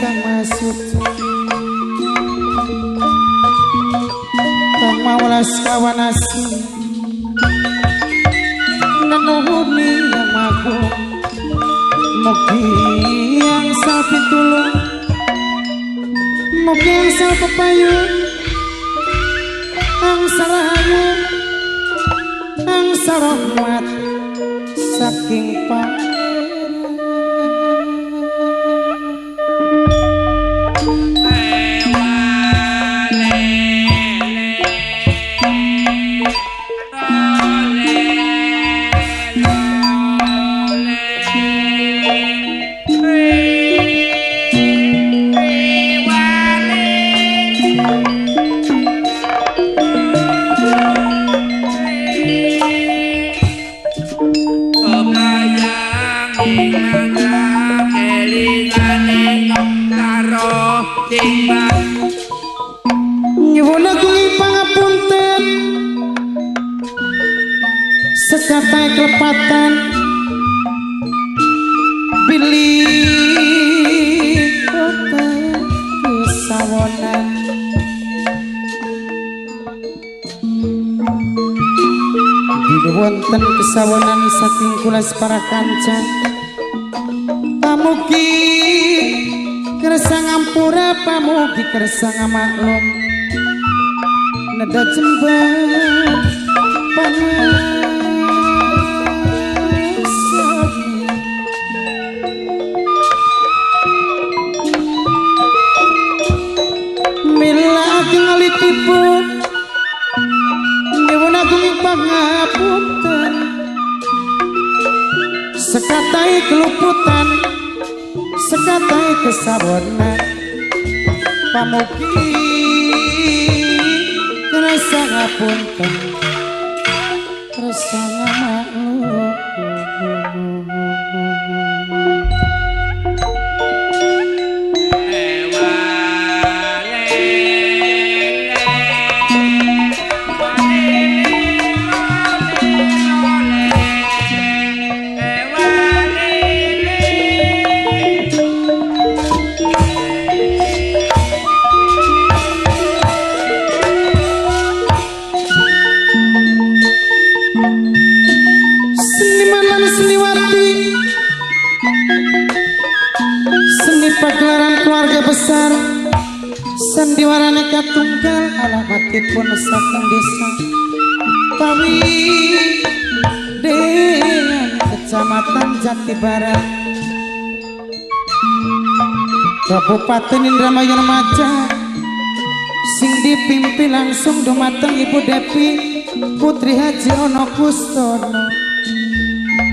kang Maha Suci kang mawelas kawanasi nenuhuni yang agung mugi angsal pitulung mugi angsal pepayun angsal rahayu angsal rahmat saking Pangeran. Nyuwun agung pangapunten sekatai kelepatan bilih kota kesawonan bilih wonten kesawonan saking kula para kanca pamugi kersa ngampura pamugi kersa ngamaklum neda jembar pangasami mila ageng alitipun nyuwun agung pangapunten sekatai keluputan sekatai kesawonan pamugi kersa ngapunten kersa ngamaklum. Pagelaran keluarga besar sandiwara katunggal alamatipun saking desa Pawi dengan Kecamatan Jati Barat Kabupaten Indramayu Remaja sing dipimpin langsung dumateng Ibu Devi Putri Haji Ono Kustono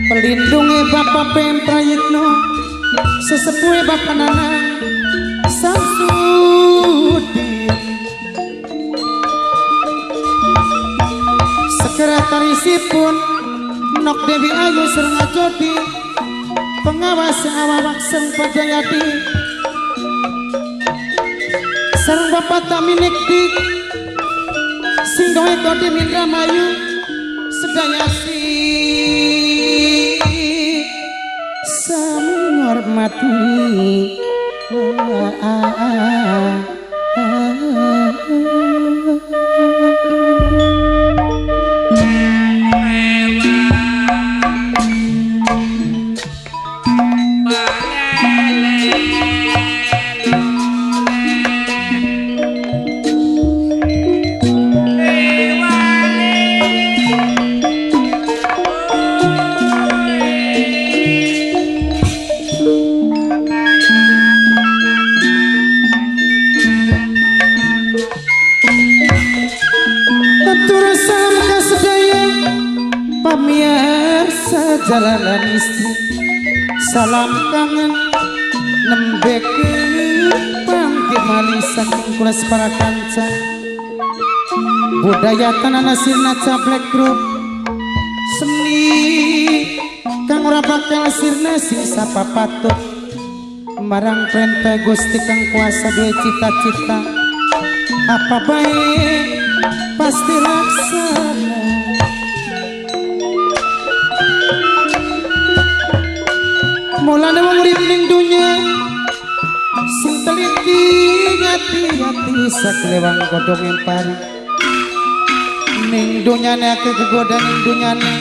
pelindungi Bapak PM Prayitno sesepuhe Bapak Nanang Samsudin sekretarisipun Nok Dewi Ayu sareng Ajodi pengawas awak sareng Pajayadi sareng Bapak Taminik Dik sing gawe kode Indramayu sedaya sami hormati. Pemirsa jalanan istri salam kangen nembe kepanggih malih saking kula para kanca budaya tanah sirna cablek grup seni kang ora bakal sirna sing sapa patut marang perintah Gusti kang kuasa duwe cita-cita apa bae pasti laksana. Mulane wong urip ning donya sing ati-ati saklewang godhong empari ning dunyane akeh kegoda ning dunyane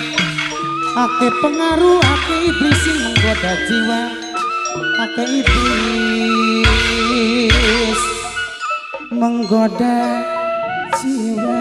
akeh pengaruh akeh iblis sing menggoda jiwa akeh iblis menggoda jiwa.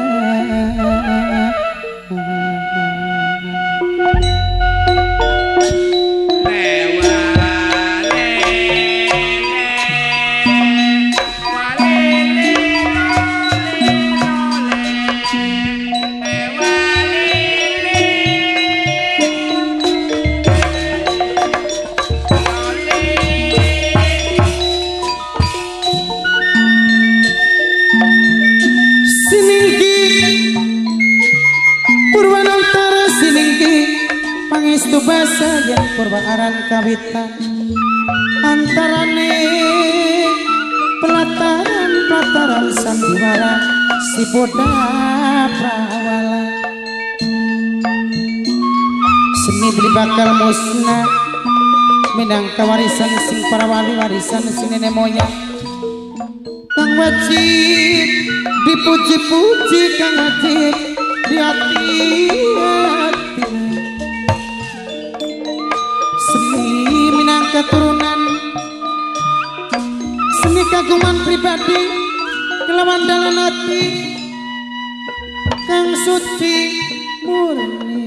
Pangestu basa yen purwa aran kawitan antarane pelataran-pelataran sandiwara si boda prawala seni beli bakal musnah minangka warisan sing para wali warisan sing nenek moyang kang wajib dipuji-puji kang wajib diati-ati seni minangka turunan seni kagungan pribadi kelawan dalan ati kang suci murni.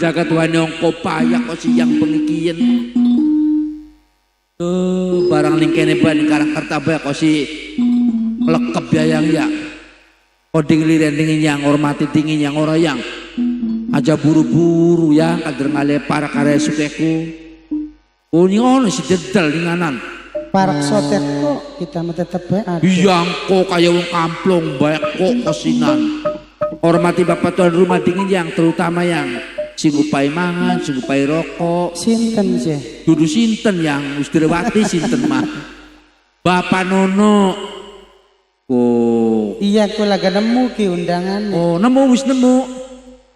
Jagat wanyong kopayak kok siang pengikian barang lingkene ban karang kerta kok si lekep ya yang ya koding liren dingin yang hormati dingin yang ora yang aja buru-buru ya kader ngale para karya sukeku oh si dedel dinganan parak sotek kok kita mah tetep bae ada yang kok kaya wong kamplong bae kok kosinan hormati bapak tuan rumah dingin yang terutama yang sing upai mangan, sing upai rokok. Sinten sih? Dudu sinten yang wis direwati sinten mah. Bapak Nono. Oh. Iya, kula laga nemu ki undangan. Oh, nemu wis nemu.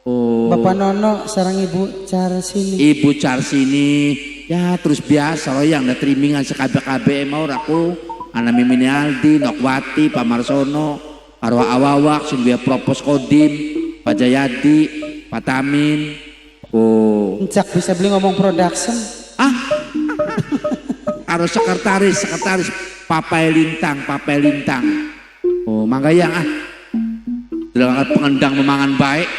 Oh. Bapak Nono sareng Ibu Carsini. Ibu Carsini. Ya terus biasa loh yang trimingan sekabeh-kabeh mau raku. Ana Mimini Aldi, Nokwati, Pak Marsono, Arwah Awawak, sing biya propos Kodim, Pak Jayadi, Pak Tamin. Oh. Encak bisa beli ngomong production. Ah. Harus sekretaris, sekretaris Papai Lintang, Papai Lintang. Oh, mangga yang ah. Dalam pengendang memangan baik.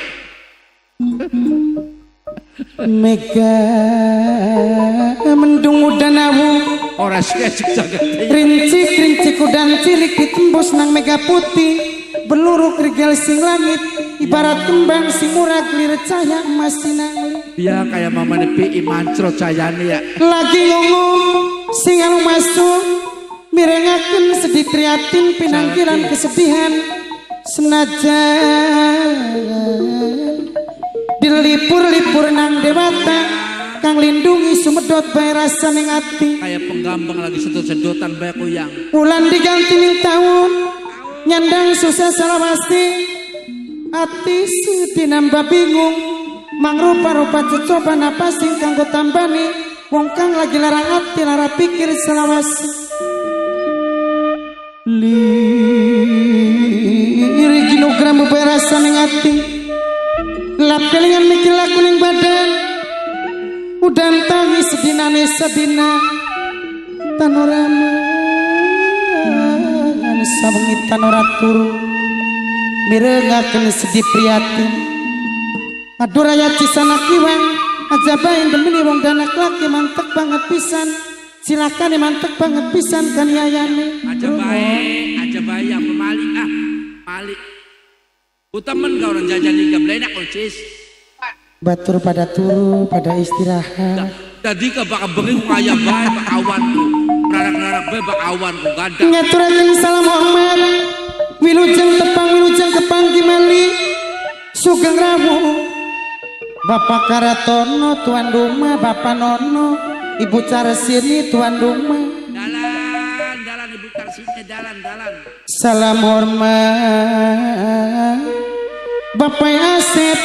Mega mendung udan awu. Ora sik jagat. Rincik-rincik udan cilik ditembus nang mega putih. Beluruk rigel sing langit ibarat kembang sing murah lir cahya emas sinangli. Ya kayak mamane PI mancro cahayane ya. Lagi ngomong sing anu masuk mirengaken sedih prihatin pinanggiran kesedihan senajan dilipur-lipur nang dewata kang lindungi sumedot bae rasa ning ati. Kayak penggambang lagi sedot-sedotan bae kuyang. Wulan diganti ning taun nyandang susah salawasi ati sedih nambah bingung mangrupa-rupa cocoban apa sing kanggo tambani wong kang lagi lara ati lara pikir selawasi liri kilogram bae rasa ning ati lap kelingan mikir laku ning badan udan tangis sedinane sedina tanorama sawengi tanora turu mirengaken sedih prihatin aduh raya cisana kiwang aja bae demini wong danak laki mantek banget pisan silakane mantek banget pisan kan yayane aja bae yang pemali ah mali temen kau orang jajan hingga belenak cis batur pada turu pada istirahat tadi ke bak bengi kaya bae bak awanku rarak-rarak bae bak awanku gandang ngaturaken salam hormat wilujeng tepang wilujeng kepang kimali sugeng rawuh Bapak Karatono tuan rumah, Bapak Nono, Ibu Carsini tuan rumah. Dalan, dalan Ibu Carsini, dalan, dalan. Salam hormat Bapak Asep,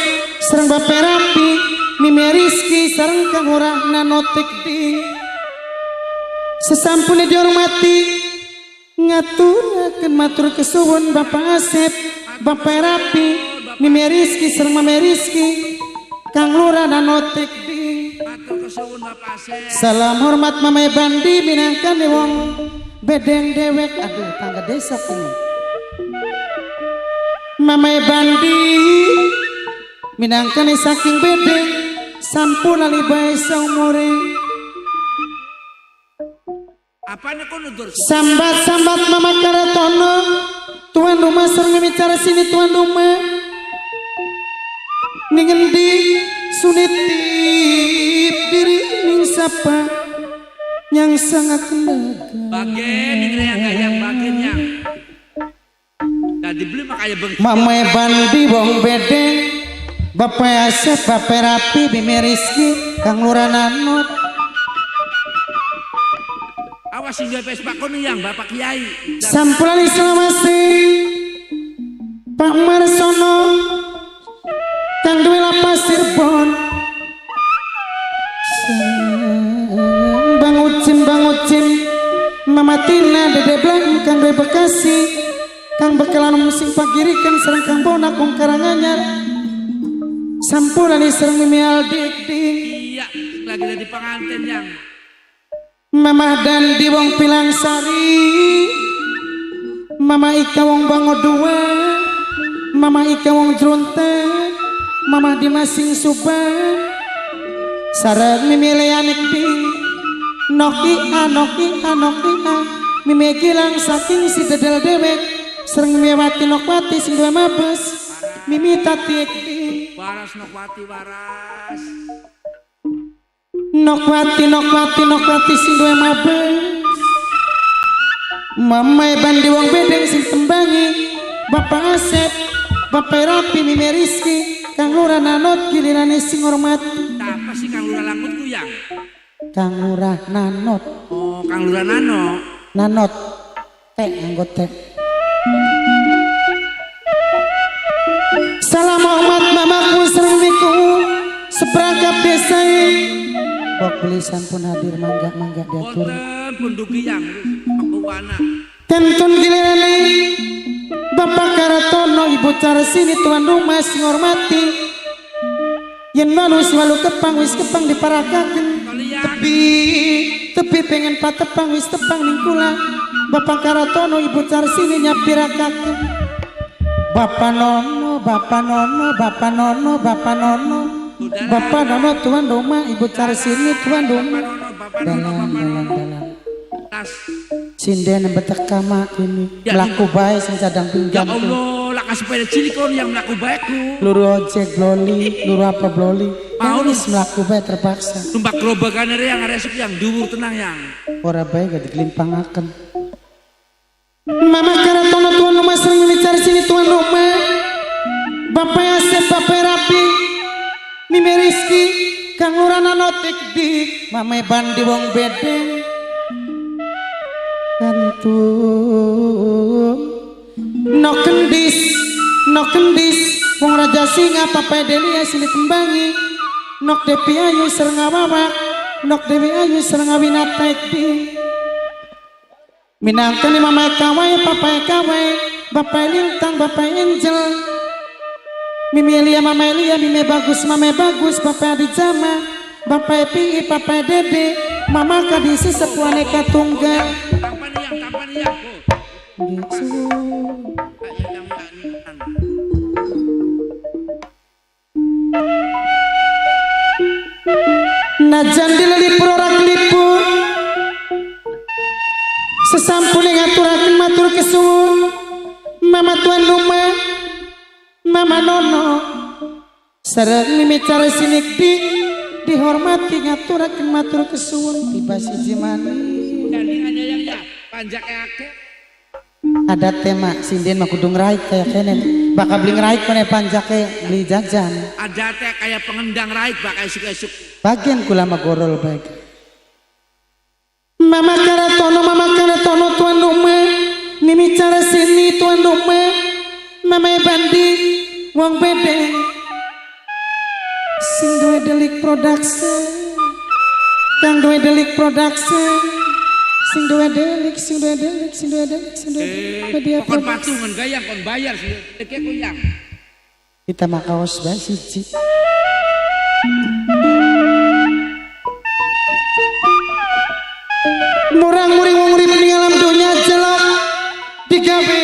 sareng Bapak Rapi, Mimi Rizky, sareng Kang Lurah Nanotik ding. Sesampune dihormati ngaturaken matur kesuwun Bapak Asep, Bapak Rapi, Mimi Rizky sareng Mame Rizky, Kang Lurah Nanotik ding. Matur kesuwun Bapak Asep. Salam hormat Mame Bandi minangkane wong bedeng dewek. Aduh, tangga desa ini. Mame Bandi minangkane saking bedeng sampun lali bae saumure. Apane kono dur? Sambat-sambat Mama Karatono tuan rumah sareng bicara sini tuan rumah. Ning endi sunitip diri ning sapa yang sangat lega. Bagen ning reang yang bagen yang. Dadi beli makanya beng. Mama Bandi wong bedeng, Bapak Asep, Bapak Rapi, Bimi Rizky, Kang Lurah Nanut. Awas sing duwe Vespa kono yang Bapak Kiai. Sampulan selawase Pak Marsono Kang duwe lapas Cirebon. Bang Ucim, Bang Ucim, Mama Tina, Dede Blang, Kang duwe Bekasi, Kang bekalan sing pagirikan sareng Kang Bonak wong Karanganyar. Sampulan sareng Mimi Aldik ding. Iya, lagi jadi pengantin yang. Mama Dandi wong Pilang Sari, Mama Ika wong Bango Dua, Mama Ika wong Jrunten, Mama Dimas sing Subang, sareng Mimi Leanik ding. Noki a noki a noki a, Mimi Gilang saking si dedel dewek, sareng Mimi Wati Nokwati sing duwe Mabes, Mimi Tati ding. Waras Nokwati waras. Nokwati Nokwati Nokwati sing duwe Mabes. Mama Bandi wong bedeng sing tembangi, Bapak Asep, Bapak Rapi, Mimi Rizky, Kang Lurah Nanot gilirane sing hormat. Apa sih Kang Lurah Langut ku yang? Kang Lurah Nanot. Oh, Kang Lurah Nano. Nanot. Teh nganggo teh. Salam hormat mamaku sareng miku seperangkap desa. Bok beli sampun hadir mangga-mangga diatur. Wonten punduki yang pakuwana. Tentun gilirane Bapak Karatono, Ibu Carsini tuan rumah sing hormati. Yen malu walu kepang wis kepang diparakaken. Tepi tepi pengen patepang wis tepang ning kula. Bapak Karatono, Ibu Carsini nyapirakaken. Bapak Nono, Bapak Nono, Bapak Nono, Bapak Nono. Bapak Nono tuan rumah, Ibu Carsini tuan rumah. Dalam dalam dalam. Sinden beteka mak ini melaku bae sing cadang pinjam. Ya Allah, lah kasih sepeda cilik kon yang melaku baeku. Luru ojek bloli, luru apa bloli. Mau wis melaku bae terpaksa. Numpak gerobakane yang resep yang dhuwur tenang yang. Ora bae gak digelimpangaken. Mama Karatono tuan rumah sering bicara sini tuan rumah. Bapak Asep, Bapak Rapi, Mimi Rizky, Kang Lurah Nanotik dik, Mama Bandi wong bedeng. Kantung no kendis, no kendis, wong Raja Singa Papa Delia sini tembangi, nok Depi Ayu sareng awak, nok Dewi Ayu sareng Awinata ding. Minangkani Mama Kawai, Papa Kawai, Bapak Lintang, Bapak Angel, Mimi Elia, Mama Elia, Mimi Bagus, Mama Bagus, Bapak Adijama, Bapak Epi, Bapak Dede, Mama Kadisi sepuaneka tunggal. Najan dilelipur ora kelipur, sesampune ngaturaken matur kesuwun Mama tuan rumah, Mama Nono, sareng Mimi Carsini ding dihormati ngaturaken matur kesuwun tiba siji manis. Panjake akeh. Ada tema sinden mah kudu ngeraik kayak kene. Bakal beli ngeraik kene panjake beli jajan. Ada teh kayak pengendang raik bakal esuk-esuk. Bagian kula mah gorol baik. Mama Karatono tuan rumah. Mimi cara sini tuan rumah. Mama Bandi wong bedeng. Sing duwe Delik Production. Kang duwe Delik Production. Sing duwe Delik, sing duwe Delik, sing duwe Delik, sing duwe Delik. Kon patungan gayang kon bayar sing delik koyang. Kita mah kaos bae siji. Murang-muring wong urip ning alam donya jelok digawe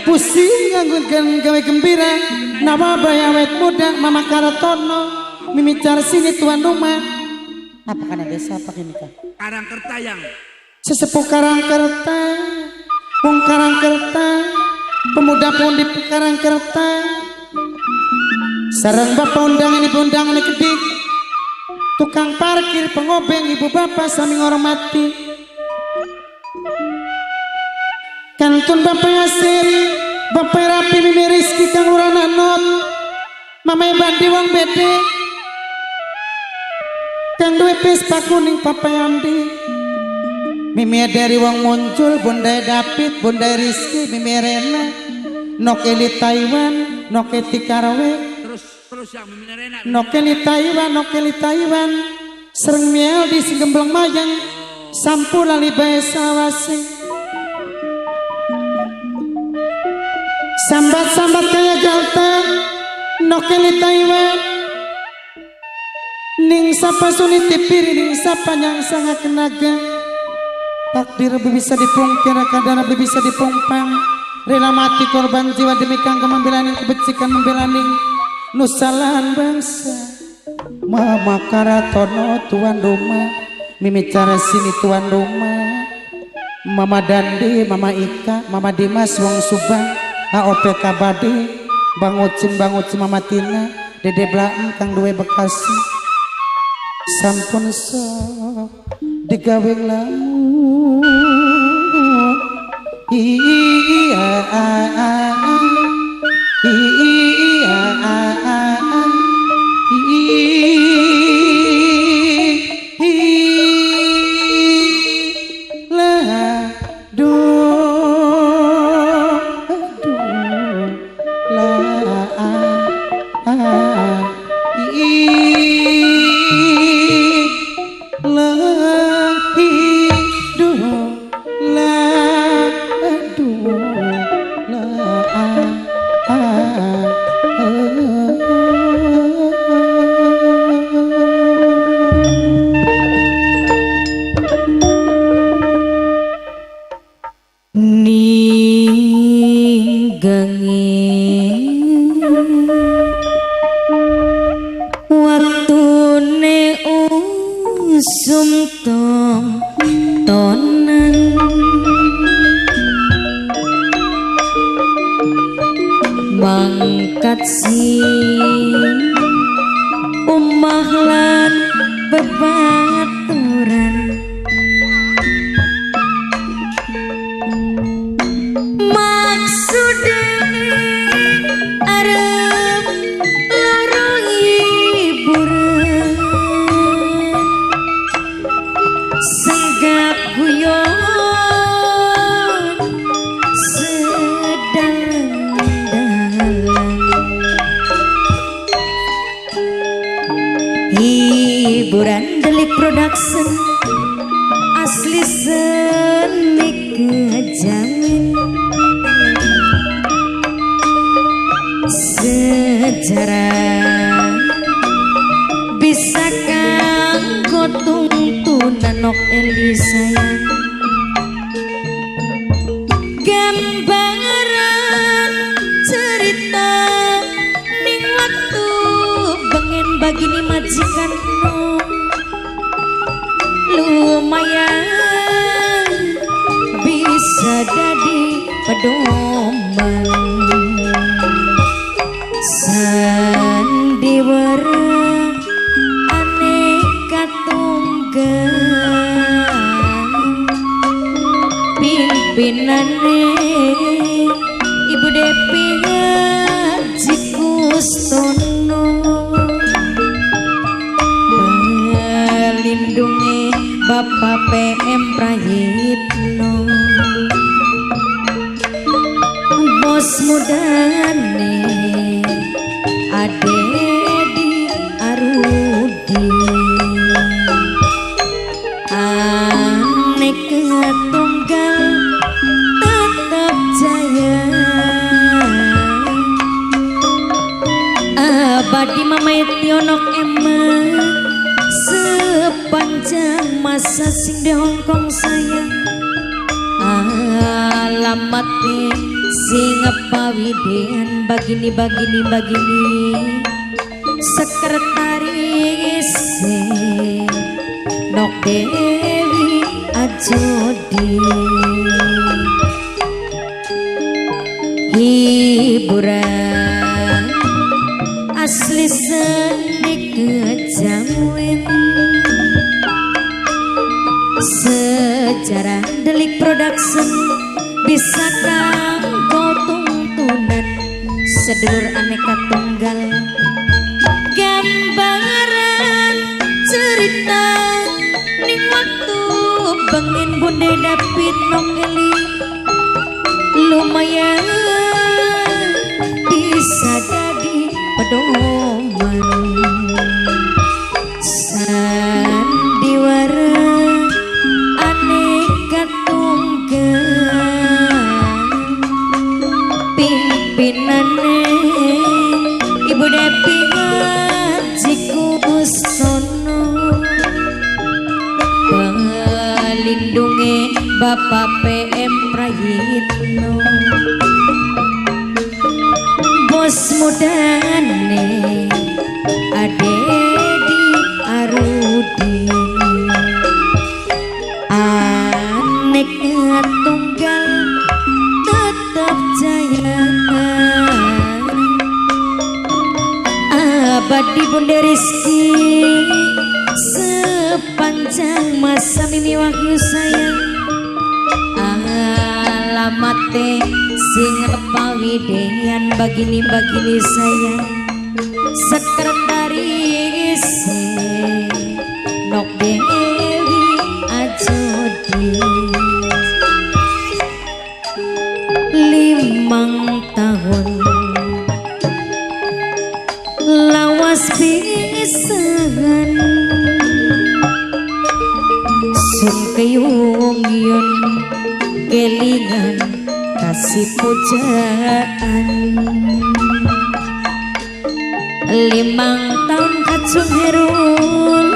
pusing nganggo gawe gembira. Nawa bae awet muda Mama Karatono Mimi sini tuan rumah. Apa kana desa apa kini kah? Karangkerta yang sesepuh Karangkerta, wong Karangkerta, pemuda pun di Karangkerta. Sareng bapak undang ini undang ini kedik. Tukang parkir pengobeng ibu bapak sami ngormati. Kantun bapak Yasir, bapak Rapi Mimi Rizky kang lurah nanot. Mama Bandi wong bede. Kang duwe Vespa kuning papa Yandi. Mimi dari wong muncul, bunda David, bunda Rizky, Mimi Rena, Nokeli Taiwan, Noketi Karawe. Terus yang Mimi Rena. Nokeli Taiwan, Nokeli Taiwan. Sereng miel di singgembleng mayang. Sampu lali bae sawase. Sambat-sambat kaya galta. Nokeli Taiwan. Ning sapa suni tipiri, ning sapa yang sangat kenaga. Takdir bisa dipungkir, kadang bisa dipumpang. Rela mati korban jiwa demi kanggo membelani kebecikan, membelani nusalan bangsa. Mama Karatono tuan rumah, Mimi cara sini tuan rumah. Mama Dandi, Mama Ika, Mama Dimas wong Subang, AOP Kabadi, Bang Ucin, Bang Ucin, Mama Tina, Dede Blaem kang duwe Bekasi. Sampun sok digawe lamun. Iya iya la du du la a i la i du la du la a a. Waktune usum tontonan mangkat sing omah lan bebaturan maksude arep loro hiburan senggak guyon sedalan-dalan hiburan Delik Production asli seni kejamin sejarah bisa kanggo tuntunan nok Eli sayang gambaran cerita ning waktu bengen bagini majikan no lumayan bisa jadi pedoman sandiwara aneka tunggal pimpinane mudane Adedi Arudi aneka tunggal tetap jaya abadi Mama Tionok Emma sepanjang masa sing di Hongkong sayang alamate sing pawidean bagini bagini bagini sekretaris Nok Dewi Ajodi hiburan asli seni kejawen sejarah Delik Production bisa kanggo tuntunan sedulur aneka tunggal gambaran cerita ning waktu bengin Bunde David Nongeli lumayan bisa jadi pedoman sandiwara aneka tunggal pimpinane Ibu Depi Ngaji Kusono pelindunge Bapak PM Prayitno bos mudane Adedi Arudi aneka tunggal tetap jaya abadi Bunda Rizky sepanjang masa Mimi Wahyu sayang alamate sing pawidean bagini bagini sayang sekretaris Nok Dewi Ajodi 5 tahun lawas pisan sun keyung yun kelingan kasih pujaan 5 tahun kacung herul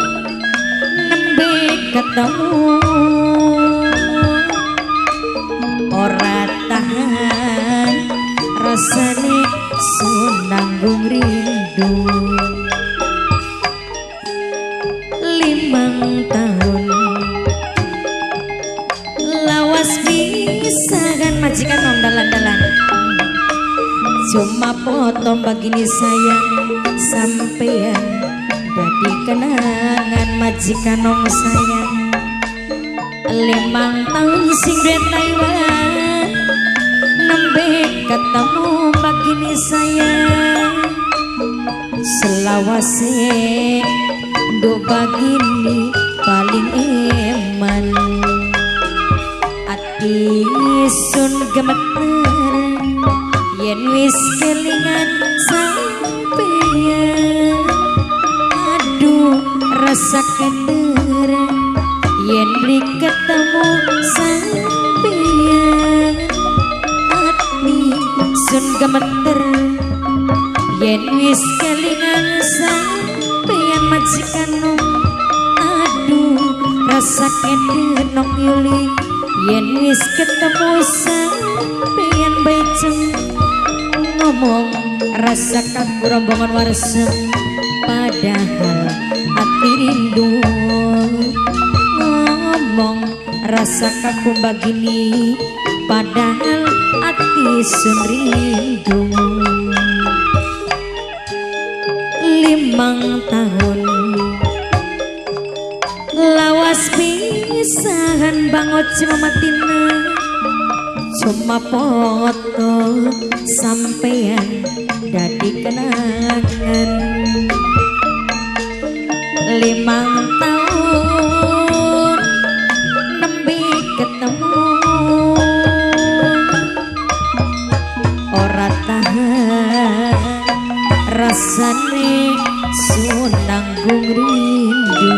nembe ketemu ora tahan rasane sun nanggung rindu 5 tahun lawas pisan majikan nom dalan-dalan cuma potong begini sayang sampean dadi kenangan majikan nom sayang 5 tahun sing di Taiwan nembe ketemu begini sayang selawase do begini paling eman ati sun gemeter yen wis kelingan sampeyan aduh rasa keter yen beli ketemu sampeyan ati sun gemeter yen wis kelingan sampeyan majikan aduh rasa keter Nok Yuli yen wis ketemu sampeyan beceng ngomong rasa kaku rombongan warsem padahal ati rindu ngomong rasa kaku begini padahal ati sun rindu 5 tahun lawas pisan bangot cuma matina cuma foto sampean dadi kenangan 5 tahun nembe ketemu ora Sun nanggung rindu.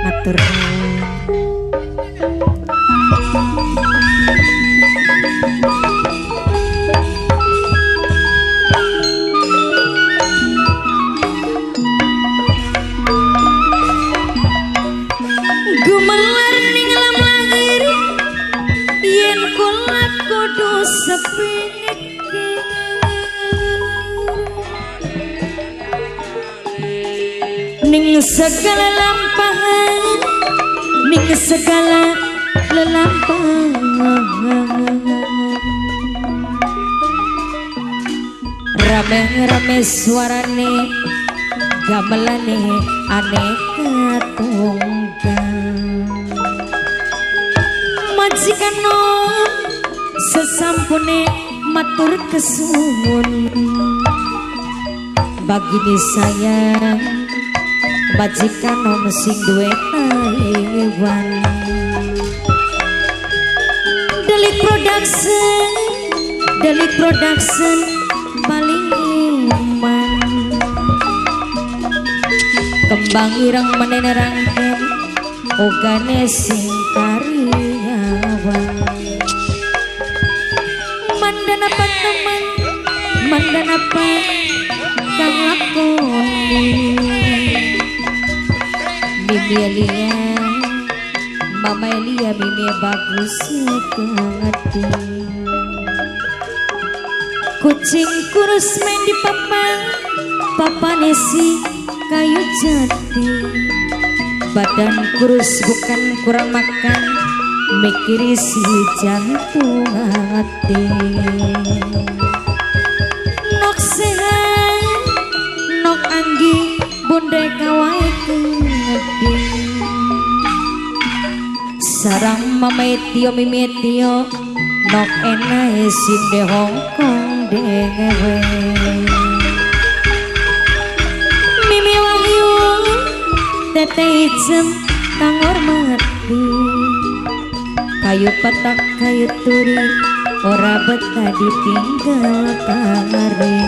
Matur nuwun. Gumelar ning alam lahir yen kula kudu sepiniki ning segala lampahan, ning segala lelampahan. Rame-rame suarane gamelane aneka tunggal. Majikan nom sesampune matur kesuwun. Bagini sayang majikan nom sing duwe Taiwan. Delik Production, Delik Production paling iman. Kembang ireng menene rangken ogane sing karyawan. Mandan apa teman, mandan apa kang lakoni. Mimi Elia, Mama Elia, Mimi bagus sekali. Kucing kurus main di papan, papane si kayu jati. Badan kurus bukan kurang makan, mikiri si jantung hati. Nok sehat, nok anggi, bunda kawai kedi. Sarang mama etio mimi etio, nok enae sing de Hongkong dewe. Mimi Wahyu, tete ijem kang hormati. Kayu petak kayu turi, ora betah ditinggal kare.